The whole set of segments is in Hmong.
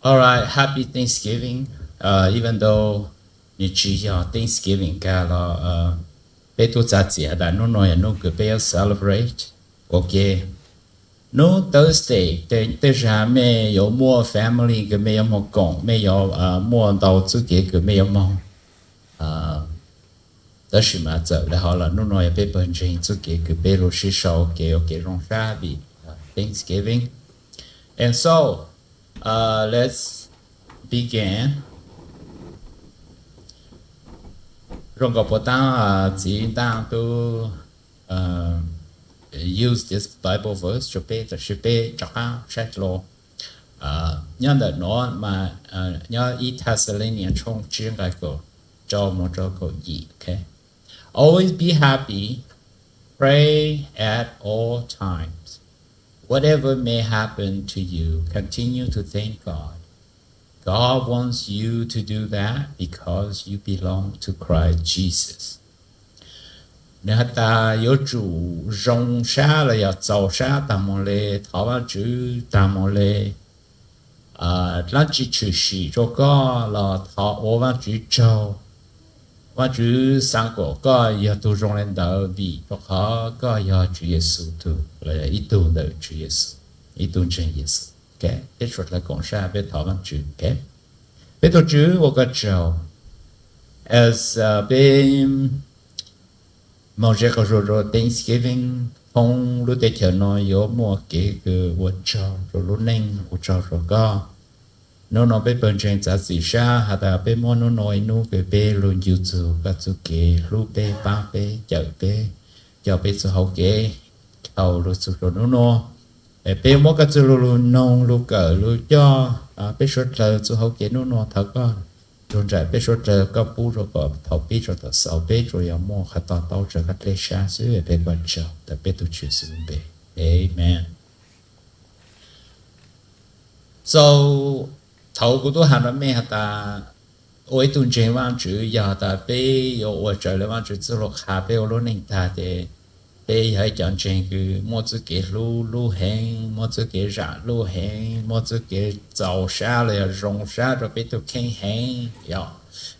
All right, happy Thanksgiving. Uh, even though nws tsis yog Thanksgiving kag los, uh, peb tub txav txiv has tas hnub no yog hnub kws peb yuav celebrate ua ke. Hnub Thursday tej zag mej yuav muaj family kws mej yuav moog koom, mej yuav, uh, muaj ntau txuj kev kws mej yuav moog. Uh, tab sis mas txawm le hov los hnub no yog peb pawg ntseeg txuj kev kws peb lug sib sau kev ua kev zoo sab vim, uh, Thanksgiving. And so, uh, let's begin. Zoo nkaus puas taab, uh, txiv ntaaj tub, uh, use this Bible verse rua peb, tab sis peb rov qaab saib dlua, uh, nyob ntawm nuav mas, uh, nyob ib Thessalonians tshooj tsib nqai kaum rau moog rau kaum yim, okay? Always be happy, pray at all times. Whatever may happen to you, continue to thank God. God wants you to do that because you belong to Christ Jesus. Nwg has tas yuav tsum zoo sab los yog txaus sab taag moog le, thov Vaajtswv taag moog le, dlaab tsi tshwm sim rua koj los thov ua Vaajtswv tsaug. Vaajtswv xaav kuas koj yog tug zoo le ntawd vim rua qhov koj yog Tswv Yexus tug, los yog ib tug ntawm Tswv Yexus, ib tug ntseeg Yexus. Okay, peb suav dlawg koom sab peb thov Vaajtswv. Okay, peb tug Tswv ua koj tsaug. As, uh, peb moog ze qhov zug rua Thanksgiving, thoob lub teb chaws no yuav muaj kev kws ua tsaug rua lub neej, ua tsaug rua koj. Nub nua peb pawg ntseeg txav txim sab has tas peb muab nub nua ib nub kws peb lug ncu txug koj txuj kev hlub peb, paab peb, cawm peb, coj peb txuj hauv kev dhau lug txug rua nub nua. Peb muab koj txuj lug lug noog lug kawm lug coj, ah, peb suav dlawg txuj hauv kev nub nua. Thov koj nrug nraim peb suav dlawg, koj pub rua kom thaum pib rua thaum xaus peb tsuas yog muaj qhov to taub tsawg koj dleb sab xwb. Peb ua tsaug ntawm peb tug Tswv Yexus npe, amen. So, thaum kuv tub has rua mej has tas ua ib tug ntseeg Vaajtswv yog has tas peb yuav ua raws le Vaajtswv txuj lug qha peb ua lub neej tag ces peb yog ib cov ntseeg kws muaj txuj kev hlub lub heev, muaj txuj kev zaam lub heev, muaj txuj kev txaus sab los yog zoo sab rua peb tug kheej heev. Yog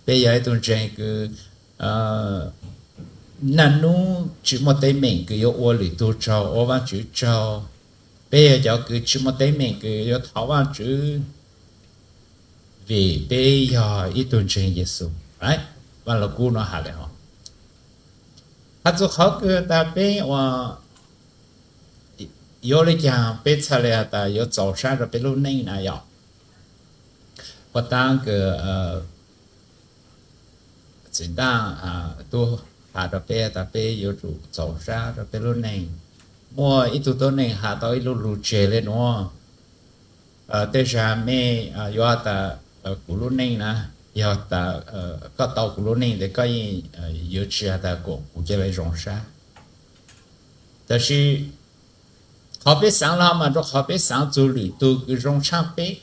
peb yog ib tug ntseeg kws naj nub tsi muaj teeb meem kws yuav ua lwm tug tsaug, ua Vaajtswv tsaug. Peb yog cov kws tsi muaj teeb meem kws yuav thov Vaajtswv vim peb yog ib tug ntseeg Yexus. Vaaj Lug Kub nuav has le hov, has txug qhov kws tas peb ua, yuav le caag peb txhaj le has tas yuav txaus sab rua peb lub neej na yog? Puas taab kws txiv ntaaj tub has rua peb tas peb yuav tsum txaus sab rua peb lub neej. Muaj ib tug tuab neeg has tau ib lub lug tseg le nuav, tej zag mej yuav has tas kuv lub neej na, yog tas koj tau kuv lub neej tes koj yeej yuav tsi has tas kuas kuv ca le zoo sab. Tab sis qhov peb xaav los mas rua qhov peb xaav txug lwm tug kws zoo tshaj peb.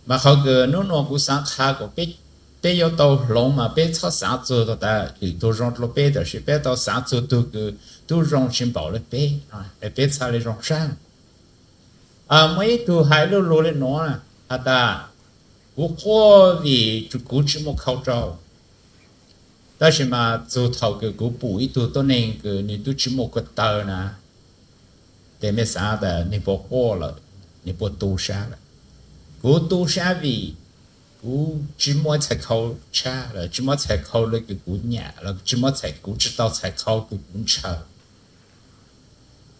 Mas qhov kws nub nua kuv xaav qha kuas peb yuav tau hloov mas peb txhob xaav txug tas lwm tug zoo dlua peb, tab sis peb tau xaav txug tug kws tub zoo tsi npaum le peb, peb txhaj le zoo sab. Muaj ib tug hais lug lug le nuav has tas, kuv quaj vim kuv tsi muaj khau rau. Tab sis mas txug thaum kws kuv pum ib tug tuab neeg kws nwg tub tsi muaj ko taw na, tes mej xaav tas nwg puas quaj lawm, nwg puas tu sab lawm? Kuv tu sab vim kuv tsi muaj txhais khau tshab lawm, tsi muaj txhais khau le kws kuv nyam los tsi muaj txhais, kuv tsi tau txhais khau kws kuv ntshaw.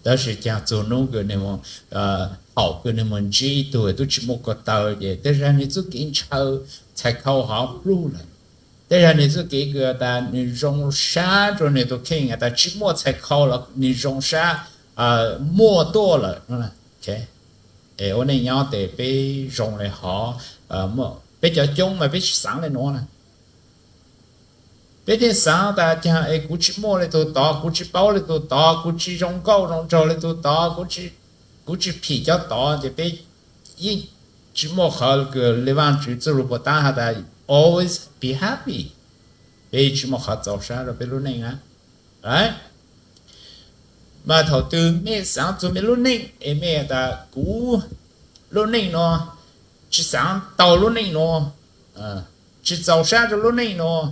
Tab sis caag txug nub kws nwg, thaum kws nwg moog ntsib ib tug tub tsi muaj ko taw ces tej zag nwg txuj kev ntshaw txhais khau hov plug lawm. Tej zag nwg txuj kev kws tas nwg zoo sab rua nwg tug kheej tas tsi muaj txhais khau los nwg zoo sab muaj tuaj lawm. Es ua neej nyob tes peb zoo le hov, peb cov coob mas peb tsi xaav le nuav na. Peb thiaj xaav tas caag es kuv tsi muaj le tug tod, kuv tsi paub le tug tod, kuv tsi zoo nkauj zoo nraug le tug tod, kuv tsi phim cov tod, ces peb yeej tsi muaj qhov kws le Vaajtswv txuj lug puas taab has tas always be happy. Peb tsi muaj qhov txaus sab rua peb lub neej na. Mas thaum twg mej xaav txug mej lub neej es mej tas kuv lub neej nuav tsis xaav tau lub neej nuav, tsis txaus sab rua lub neej nuav,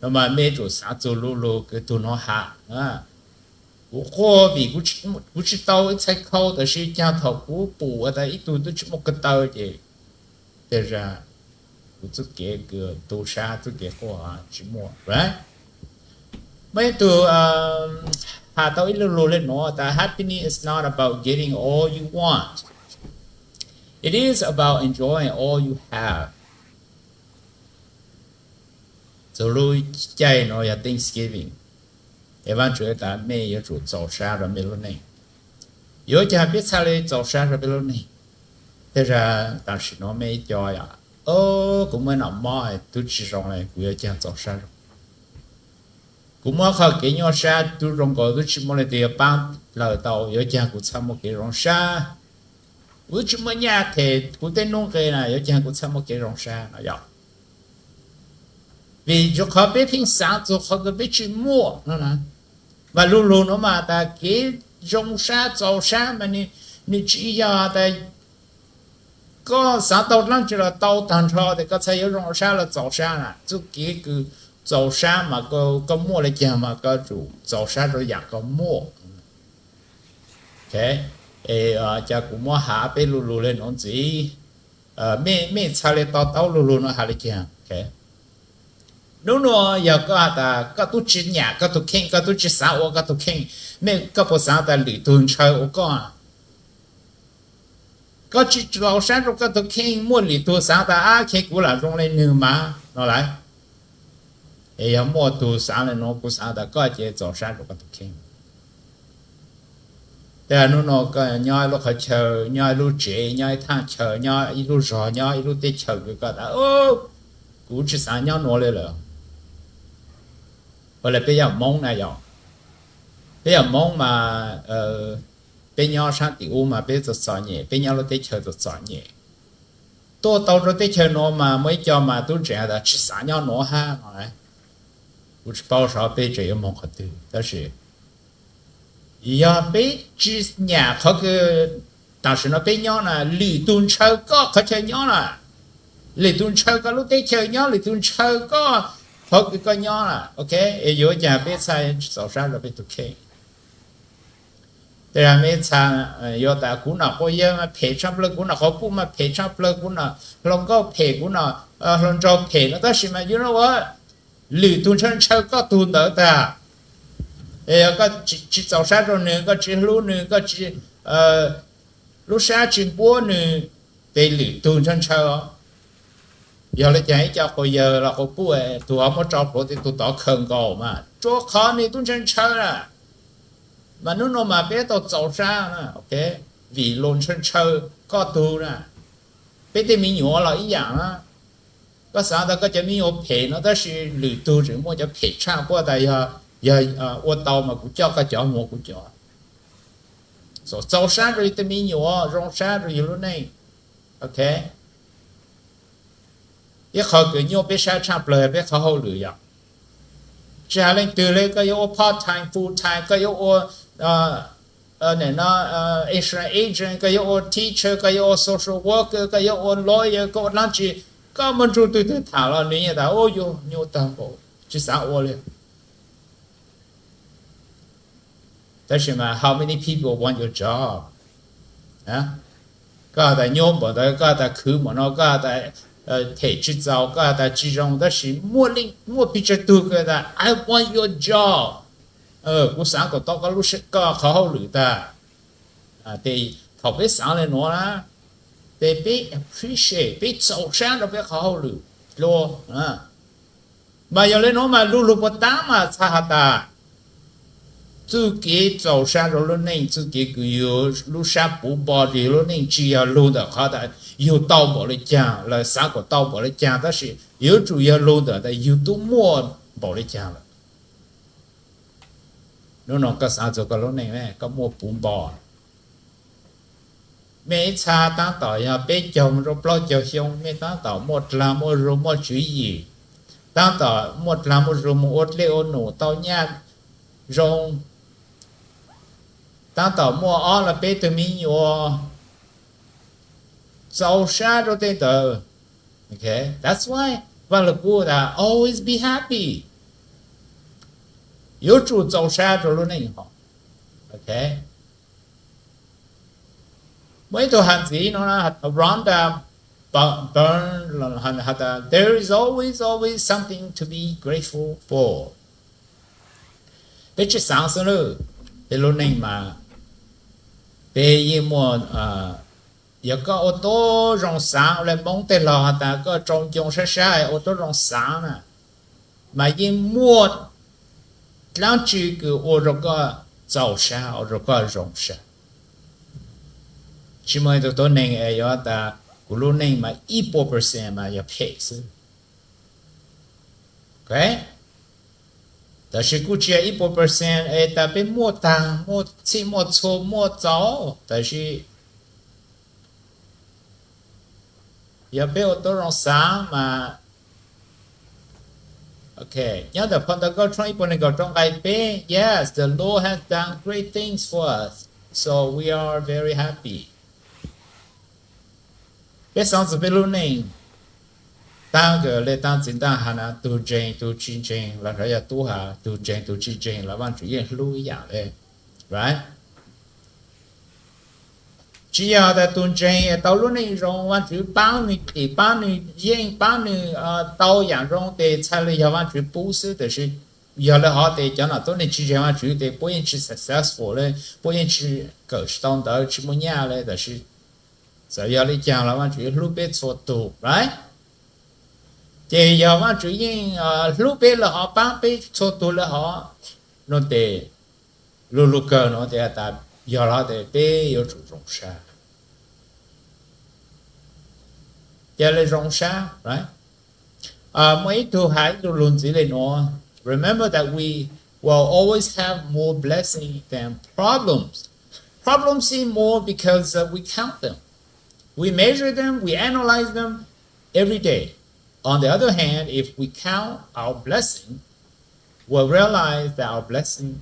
no mas mej yuav tsum xaav txug lu lug kws tug nuav has. Kuv quaj vim kuv tsis tau ib txhais khau, tab sis caag thaum kuv pum tas ib tug twb tsis muaj ko taw ces tej zag kuv txuj kev kws tu sab txuj kev quaj tsis muaj, right? Muaj ib tug has tau ib lu lug le nuav tas, happiness is not about getting all you want, it is about enjoying all you have. Txug lub caij nuav yog Thanksgiving, es Vaajtswv tas mej yuav tsum txaus sab rua mej lub neej. Yuav caag peb txhaj le txaus sab rua peb lub neej? Tej zag tam sim nuav mej ib co, o, kuv muaj ib num mob twb tsis zoo le, kuv yuav caag txaus sab zoo? Kuv muaj qhov kev nyuaj sab tub zoo nkaus twb tsis muaj leej twg yuav paab lawm tau, yuav caag kuv txhaj muaj kev zoo sab? Kuv twb tsis muaj nyaj them kuv tej nuj nqe na, yuav caag kuv txhaj muaj kev zoo sab no yog? Vim rua qhov peb pheej xaav txug qhov kws peb tsis muaj no na. Mas lu lug nuav mas tas kev zoo sab txaus sab mas nwg tsis yog tas koj xaav tau dlaab tsi los tau taag nrho tes koj txhaj yuav zoo sab los txaus sab na. Txuj kev kws txaus sab mas koj muaj le caag mas koj tsum txaus sab rua yaam koj muaj. Cas kuv muab has peb lu lug le nuav ntxiv, mej txhaj le to taub lu lug nuav has le caag? Nub nuav yog koj has tas koj tub tsis nyam koj tug kheej, koj tub tsis xaav ua koj tug kheej, mej koj puas xaav tas lwm tug ntshaw ua koj? Koj tsis txaus sab rua koj tug kheej, muaj lwm tug xaav tas ab kheev kuv lam zoo le nwg mas no lawm. Es yog muaj tug xaav le nuav, kuv xaav tas koj ces txaus sab rua koj tug kheej. Tej nub nuav koj nyob ib lub qhov chaw, nyob ib lub tsev, nyob ib thaaj chaw, nyob ib lub zog, nyob ib lub teb chaws kws koj tas kuv tsis xaav nyob nuav le lawm. Ua le peb yog Moob na yog, peb yog Moob mas peb nyob saab tim ub mas peb txom txom nyem, peb nyob lub teb chaws txom txom nyem. Tuaj tau rua teb chaws nuav mas muaj ib co mas tub ntseeg tas tsis xaav nyob nuav hab no. Kuv tsis paub seb peb tseem yuav moog qhov twg, tab sis yog peb tsis nyam qhov kws tam sim no peb nyob na, lwm tug ntshaw koj qhov chaw nyob na, lwm tug ntshaw koj lub teb chaws nyob, lwm tug ntshaw koj qhov kws koj nyob na, ok, es yuav caag peb txhaj tsis txaus sab rua peb tug kheej? Tej zag mej txhaj yuav tas kuv nom quas yawg mas phem tshaj plawg, kuv nom quas puj mas phem tshaj plawg, kuv nom hluas nkauj phem, kuv nom hluas nraug phem no, tab sis mas you know what, lwm tug ntshaw ntshaw koj tug ntawd tag. Es yog koj tsis txaus sab rua nwg, koj tsis hlub nwg, koj tsis, lub sab tsis npuab nwg, tes lwm tug ntshaw ntshaw os. Yog le caag ib co quas yawg los quas puj tug ho muab tso plhuav tes tug tod khaws nkaus mas rua qhov nwg tub ntshaw ntshaw na. Mas nub nuav mas peb tau txaus sab na, ok, vim luag ntshaw ntshaw koj tug na. Peb tej me nyuam los ib yaam na. Koj xaav tas koj cov me nyuam phem no tab sis lwm tug tseem muaj cov phem tshaj, puab tas yog, yog ua tau mas kuv coj koj cov mus ua kuv cov. Txaus sab rua yug tej me nyuam, zoo sab rua yug lub neej. Ok, ib qho kws nyuaj peb sab tshaj plawg peb qhov hauj lwm yog, tsis has leej twg le, koj yuav ua part time, full time, koj yuav ua insurance agent, koj yuav ua teacher, koj yuav ua social worker, koj yuav ua lawyer, koj ua dlaab tsi, koj muaj nrug twg twg tham los nws yeej tas u, nyuaj tag npaum, tsis xav ua li. Tab sis mas how many people want your job? Koj tas nyuaj npaum ntawd, koj tas khwv npaum no, koj tas them tsis txaus, koj tas tsis zoo, tab sis muaj pes tsawg tug kws tas I want your job, kuv xaav kom tau koj lub, koj qhov hauj lwm tag. Tes thaum peb xaav le nuav na, tes peb appreciate, peb txaus sab rua peb qhov hauj lwm dlua. Mas yog le nuav mas lu lug puas taab mas txhaj has tas txuj kev txaus sab rua lub neej, txuj kev kws yug lub sab puv npo rua yug lub neej tsis yog lug ntawm qhov tas yug tau npaum le caag los xaav kom tau npaum le caag, tab sis yuav tsum yog lug ntawm tas yug tub muaj npaum le caag lawm. Nub nuav koj xaav txug koj lub neej, koj muaj puv npo. Mej ib txha taab tom yog peb caug moog rua plaub caug xyoo, mej taab tom muaj dlaag muaj zug muaj tswv yim, taab tom muaj dlaag muaj zug moog ua dlej ua num tau nyaj zoo, taab tom muaj ob los peb tug me nyuam, Txaus sab rau tej ntawd. Okay, that's why Vaj Lug Kub tas always be happy. Yuav tsum txaus sab rau lub neej hos. Okay. Muaj ib tug hais ntxiv no, Rhonda Byrne has tas, there is always, always something to be grateful for. Peb tsis xaav xwb lawm, peb lub neej mas peb yeej muaj, yog koj ua tau zoo xaav, ua le Moob tej laug has tas koj tsaus ncoo sab sab ua tau zoo xaav na, mas yeej muaj dlaab tsi kws ua rau koj txaus sab, ua rau koj zoo sab. Tsis muaj ib tug tuab neeg es yuav tas kuv lub neej mas ib puas percent mas yog phem xwb. Okay. Tab sis kuj tsis yog ib puas percent es tas peb muaj taag, muaj txhij muaj txhua, muaj txaus, tab sis yog peb ua tau zoo xaav mas. Okay, nyob ntawm Phau Ntawv Nkauj tshooj ib puas nees nkaum rau nqai peb, yes, the Lord has done great things for us, so we are very happy. Peb xaav txug peb lub neej, taag kawg le taag txiv ntaaj has na, tug ntseeg tug tsis ntseeg los nrog yog tub has, tug ntseeg tug tsis ntseeg los Vaajtswv yeej hlub ib yaam le, right? Tsis yog tas tug ntseeg tau lub neej zoo, Vaajtswv paab nwg dlim, paab nwg yeej, paab nwg tau yaam zoo tes txhaj le yog Vaajtswv pub xwb, tab sis yog le hov tes cov nom tuab neeg tsis ntseeg Vaajtswv tes puab yeej tsis successful le, puab yeej tsis kawm tsis tau ntawv, tsis muaj nyaj le, tab sis txawm yog le caag los Vaajtswv hlub peb txhua tug, right? Ces yog Vaajtswv yeej hlub peb le hov, paab peb txhua tug le hov, no tes lug lug kawg no tes tas yog le hov tes peb yuav tsum zoo sab. Ca le zoo sab, right? Muaj ib tug has ib lug lug ntxiv le nuav, remember that we will always have more blessing than problems. Problems seem more because uh, we count them. We measure them, we analyze them every day. On the other hand, if we count our blessing, we'll realize that our blessing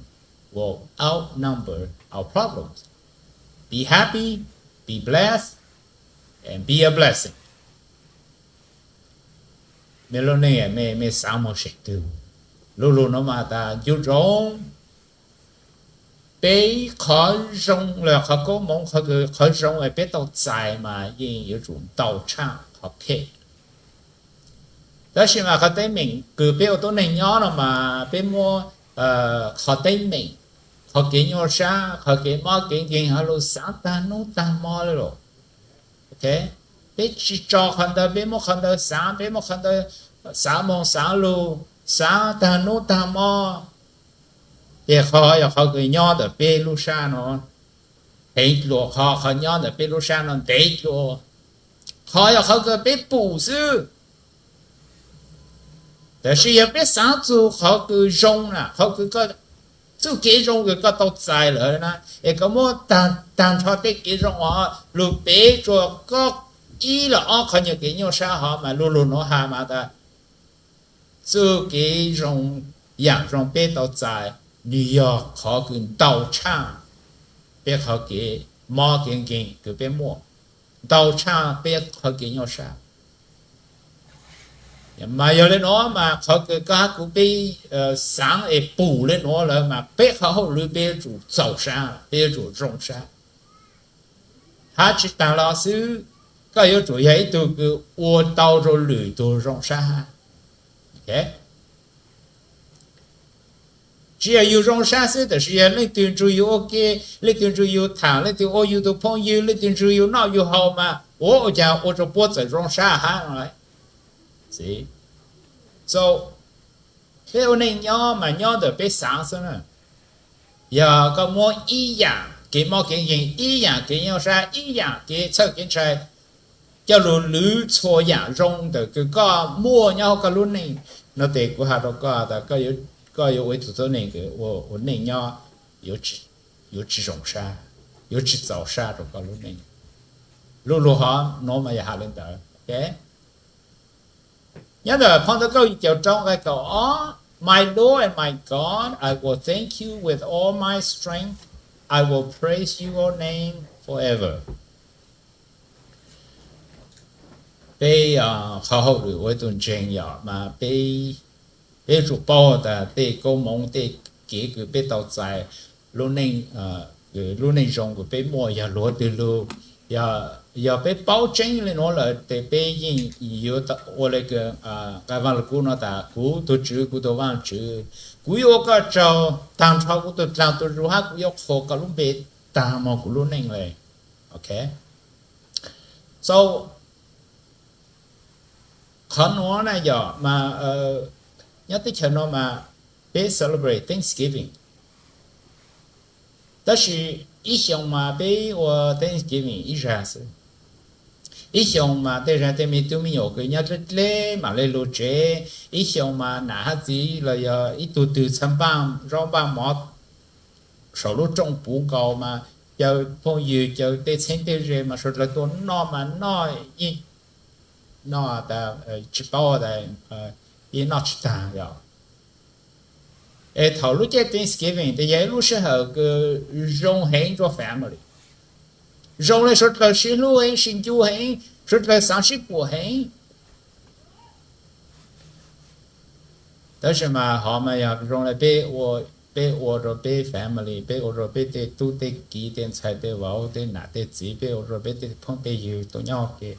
will outnumber our problems. Be happy, be blessed, and be a blessing. Mej lub neej mej xaav moog seem twg? Lug lug nuav mas tas ncu ntsoov peb qhov zoo los qhov koob moov, qhov zoo es peb tau txais mas yeej yuav tsum ntau tshaj qhov phem. Tab sis mas qhov teeb meem kws peb ua tuab neeg nyob no mas peb muab qhov teeb meem, qhov kev nyuaj sab, qhov kev mob kev nkeeg ho lug xaav taag nub taag mo le los. Peb tsis tso qhov ntawd, peb muab qhov ntawd xaav, peb muab qhov ntawd xaav moog xaav lug, xaav taag nub taag mo. Ces qhov yog qhov kws nyob ntawm peb lub sab no heev dlua, qhov, qhov nyob ntawm peb lub sab no ntev dlua. Qhov yog qhov kws peb pum xwb. Tab sis yog peb xaav txug qhov kws zoo na, qhov kws koj, txuj kev zoo kws koj tau txais lawm na, es koj muab taag nrho tej kev zoo lug peb rua koj ib los ob qhov nyuag kev nyuaj sab hov mas lug lug nuav has mas tas txuj kev zoo, yaam zoo peb tau txais, nwg yog qhov kws ntau tshaj peb qhov kev mob kev nkeeg kws peb muaj, ntau tshaj peb qhov kev nyuaj sab. Mas yog le nuav mas qhov kws koj hab kuv peb xaav es pum le nuav lawm mas peb qhov hauj lwm peb yuav tsum txaus sab, peb yuav tsum zoo sab. Hab tsis taag los xwb, koj yuav tsum yog ib tug kws ua tau rua lwm tug zoo sab hab. Tsis yog yug zoo sab xwb, tab sis yog leej twg nrug yug ua ke, leej twg nrug yug thaam, leej twg ua yug tug phooj ywg, leej twg nrug yug noj yug haus mas ua, ua caag ua rua puab txawm zoo sab hab no. So peb ua neej nyob mas nyob ntawm peb xaav xwb na. Yog koj muab ib yaam kev mob kev nkeeg, ib yaam kev nyuaj sab, ib yaam kev txhawj kev ntshai coj lug lwv txhua yaam zoo ntawm kws koj muaj nyob huv koj lub neej no tes kuv has rua koj tas koj yuav ua ib tug tuab neeg kws ua neej nyob yuav tsis zoo sab, yuav tsis txaus sab rua koj lub neej. Lub lug hov nuav mas yog has le ntawd. Nyob ntawm Phau Ntawv Nkauj yim caum rau nqai kaum ob, My Lord and my God, I will thank you with all my strength. I will praise your name forever. peb qhov hauj lwm ua ib tug ntseeg yom, mas peb yuav tsum paub tas tej koob hmoov tej kev kws peb tau txais lub neej, lub neej zoo kws peb muaj yog luag twg lug. Yog peb paub tseeb le nuav lawm tes peb yeej yuav ua le kws nqai Vaaj Lug Kub no tas, kuv tug Tswv, kuv tug Vaajtswv, kuv yuav ua koj tsaug taag nrho kuv tug dlaag tug zug hab kuv yuav qhuas koj lub npe taag moog kuv lub neej le. Ok, so qhov nuav na yom, mas nyob teb chaws no mas peb celebrate Thanksgiving, tab sis ib xyoos mas peb ua Thanksgiving ib zag xwb. Ib xyoos mas tej zag tej me tub me nyuam kws nyob dleb dleb mam le lug tsev, ib xyoos mas nam hab txiv los yog ib tug twg txhaj npaj zaub npaj mov saum lub rooj puv nkaus mas caw phooj ywg caw tej txheeb tej ze mas suav dlawg tuaj noj mas noj yeej noj tas tsi paub tas yeej noj tsi taag yom. Es thaum lub caij Thanksgiving tes yog ib lub sij hawm kws zoo heev rua family, zoo le suav dlawg sib hlub heev, sib ncu heev, suav dlawg xaav sib puam heev. Tab sis mas hov mas yog zoo le peb ua rua peb family, peb ua rua peb tej tub tej kiv tej ntxhais tej vauv tej nam tej txiv, peb ua rua peb tej phooj tej ywg tuaj nyob ua ke.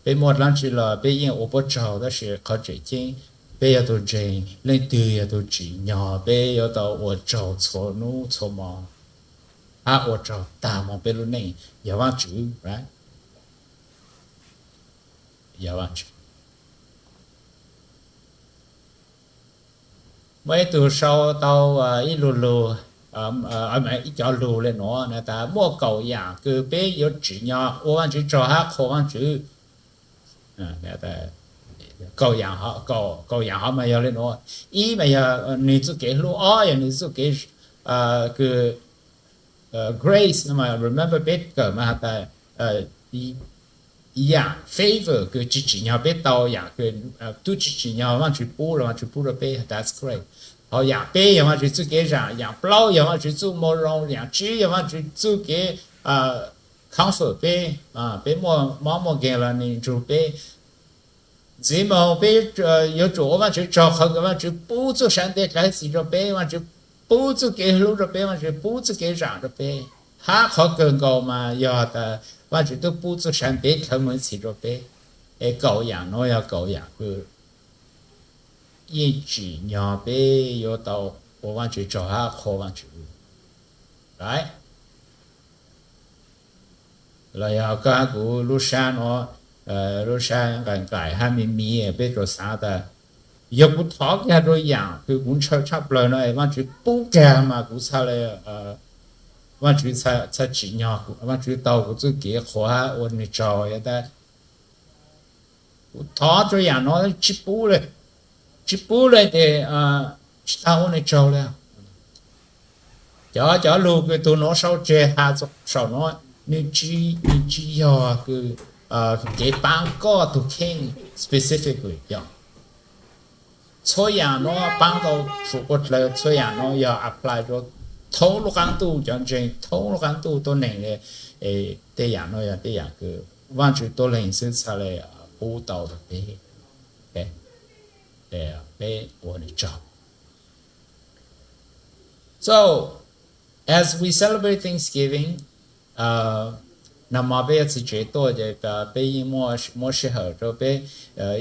Peb muaj dlaab tsi los peb yeej ua puab tsaug, tab sis qhov tseem ceeb peb yog tug ntseeg, leej twg yog tug tsim nyog peb yuav tau ua tsaug txhua nub txhua mo, hab ua tsaug taag moog peb lub neej yog Vaajtswv, right? Yog Vaajtswv. Muaj ib tug sau tau ib lug lug, ib cov lug le nuav tas muaj kaum yaam kws peb yuav tsim nyog ua Vaajtswv tsaug hab qhuas Vaajtswv. Kaum yaam hov mas yog le nuav, ib mas yog nwg txuj kev hlub, ob yog nwg txuj kev kws grace no mas remember peb kawm mas has tas yaam favor kws tsi tsim nyog peb tau, yaam kws tub tsi tsim nyog Vaajtswv pub los Vaajtswv pub rua peb, that's grace. Ho yaam peb yog Vaajtswv txuj kev zaam, yaam plaub yog Vaajtswv txuj moo zoo, yaam tsib yog Vaajtswv txuj kev comfort peb, peb muaj mob muaj nkeeg los nwg nrug peb. Ntxiv moog peb yuav tsum ua Vaajtswv tsaug qhov kws Vaajtswv pub txuj sa ntev dlawg txim rua peb, Vaajtswv pub txuj kev hlub rua peb, Vaajtswv pub txuj kev zaam rua peb. Hab qhov kawg nkaus mas yog tas Vaajtswv tub pub txuj sa ntev dlawg moog txim rua peb. Es kaum yaam nuav yog kaum yaam kws yeej tsim nyog peb yuav tau ua Vaajtswv tsaug hab qhuas Vaajtswv, right? Los yog koj hab kuv lub sab nuav, lub sab nqaim nqaim hab me me, peb tsuas xaav tas yog kuv thov kiag rua yaam kws kuv ntshaw tshaj plawg no es Vaajtswv pub kag mas kuv txhaj le, Vaajtswv txhaj tsim nyog, Vaajtswv tau kuv txuj kev qhuas hab ua nwg tsaug. Yog tas kuv thov rua yaam no tsi pub le, tsi pub le tes tsi taag ua nwg tsaug le. Cov, cov lug kws tug nuav sau tseg has saum nuav, nwg tsi, nwg tsi yog kws kev paab koj tug kheej specifically yog. Txhua yaam nuav paab tau txhua dlawg, txhua yaam nuav yog apply rua thoob lub qaab ntuj, cov ntseeg thoob lub qaab ntuj tuab neeg le. Tej yaam nuav yog tej yaam kws Vaajtswv tuab leeg xwb txhaj le pub tau rua peb. Peb ua nwg tsaug. So as we celebrate Thanksgiving, nag mo peb yuav txug tsev tuaj ces peb yeej muab sij hawm rua peb,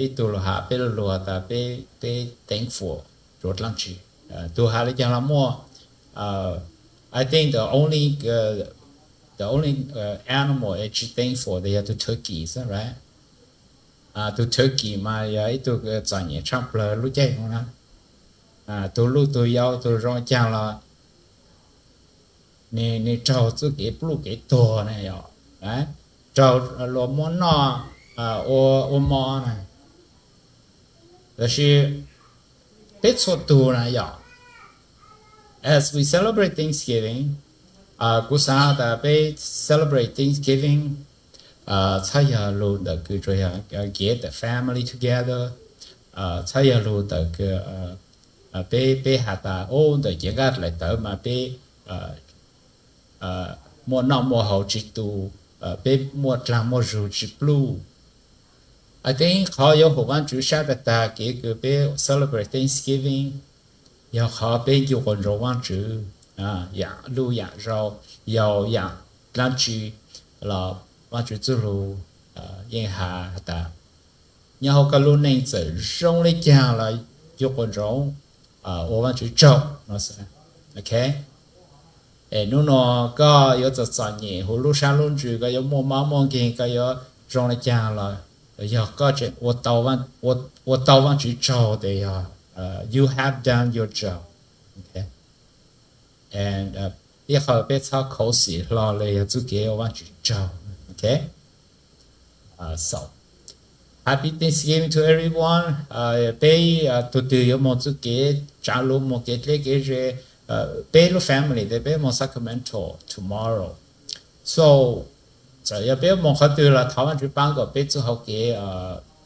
ib tug lug has peb lug lug tas peb, peb thankful rua dlaab tsi. Tug has le caag los muaj, I think the only, the only animal tsi thankful yog tug turkey xwb, right? Tug turkey mas yog ib tug txom nyem tshaj plawg lub caij nuav na. Tug luj tug yau tug zoo caag los nwg raug txuj kev pluj kev tuag na yom, raug luas muab noj ua mov na. Tab sis peb txhua tug na yom, as we celebrate Thanksgiving, kuv xaav tas peb celebrate Thanksgiving txhob yog lug ntawm kws tsuas yog gather the family together, txhob yog lug ntawm kws peb, peb has tas ub ntawm cev nqaj dlaim tawv mas peb muaj noj muaj haus tsi tu, peb muaj dlaag muaj zug tsi pluj. I think qhov yuav haum Vaajtswv sab tag tag kev kws peb celebrate Thanksgiving yog qhov peb ncu quas ntsoov Vaajtswv, yaam luj yaam zau, yau yaam dlaab tsi los Vaajtswv txuj lug yeej has has tas nyob huv koj lub neej txawm zoo le caag los ncu quas ntsoov ua Vaajtswv tsaug no. Ok, es nub nua koj yuav txom txom nyem huv lub sab lub ntsws, koj yuav muaj mob muaj nkeeg, koj yuav zoo le caag los yog koj tseem ua tau Vaajtswv tsaug tes yog you have done your job. And ib qho peb txhob khuv xim hlo le yog txuj kev ua Vaajtswv tsaug. Ok, so happy Thanksgiving to everyone. Peb tug twg yuav moog txuj kev tsaav lug moog kev dleb kev ze, peb lub family tes peb moog Sacramento tomorrow. So txawm yog peb moog qhov twg los thov Vaajtswv paab kom peb txuj hauv kev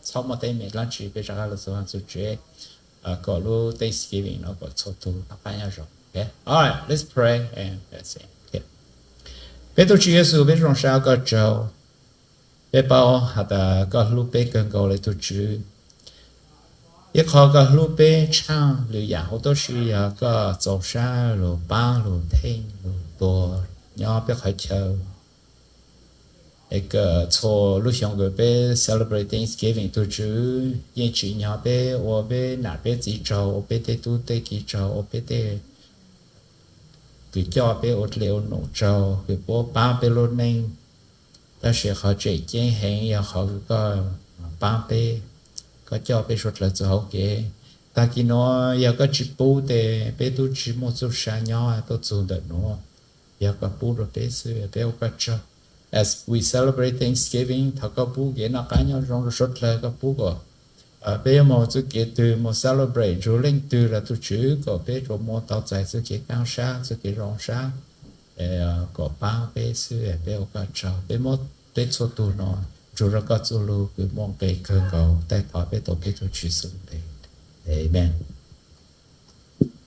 txhob muaj teeb meem dlaab tsi, peb rov qaab lug txug vaaj txug tsev kom lub Thanksgiving no kom txhua tug noj qab nyob zoo. All right, let's pray and that's it. Peb tug Tswv Yexus, peb zoo sab koj tsaug. Peb paub has tas koj hlub peb kawg nkaus le tug Tswv. Ib qho koj hlub peb tshaaj lwm yaam huv tuab si yog koj txaus sab lug paab lug theej lug tuag nyob peb qhov chaw. Es kws txhua lub xyoo kws peb celebrate Thanksgiving, tug Tswv yeej tsim nyog peb ua peb nam peb txiv tsaug, ua peb tej tub tej kiv tsaug, ua peb tej kws coj peb ua dlej ua num tsaug, kws puab paab peb lub neej. Tab sis qhov tseem ceeb heev yog qhov kws koj paab peb, koj coj peb suav dlawg txug hauv kev. Tag kis nuav yog koj tsis pub tes peb tub tsis muaj txuj sa nyob tuaj txug ntawm nuav. Yog koj pub rua peb xwb, peb ua koj tsaug. As we celebrate Thanksgiving, thov koj pub kev noj qab nyob zoo rua suav dlawg, koj pub kom peb yuav moog txuj kev twg, moog celebrate nrug leej twg los tug Tswv kom peb tsuas muaj tau txais txuj kev kaab sab, txuj kev zoo sab, kom paab peb xwb. Peb ua koj tsaug, peb muab peb txhua tug no nrug rua koj txuj lug kws muaj nqe kawg nkaus, taij thov peb tau peb tug Tswv Yexus lub npe, amen.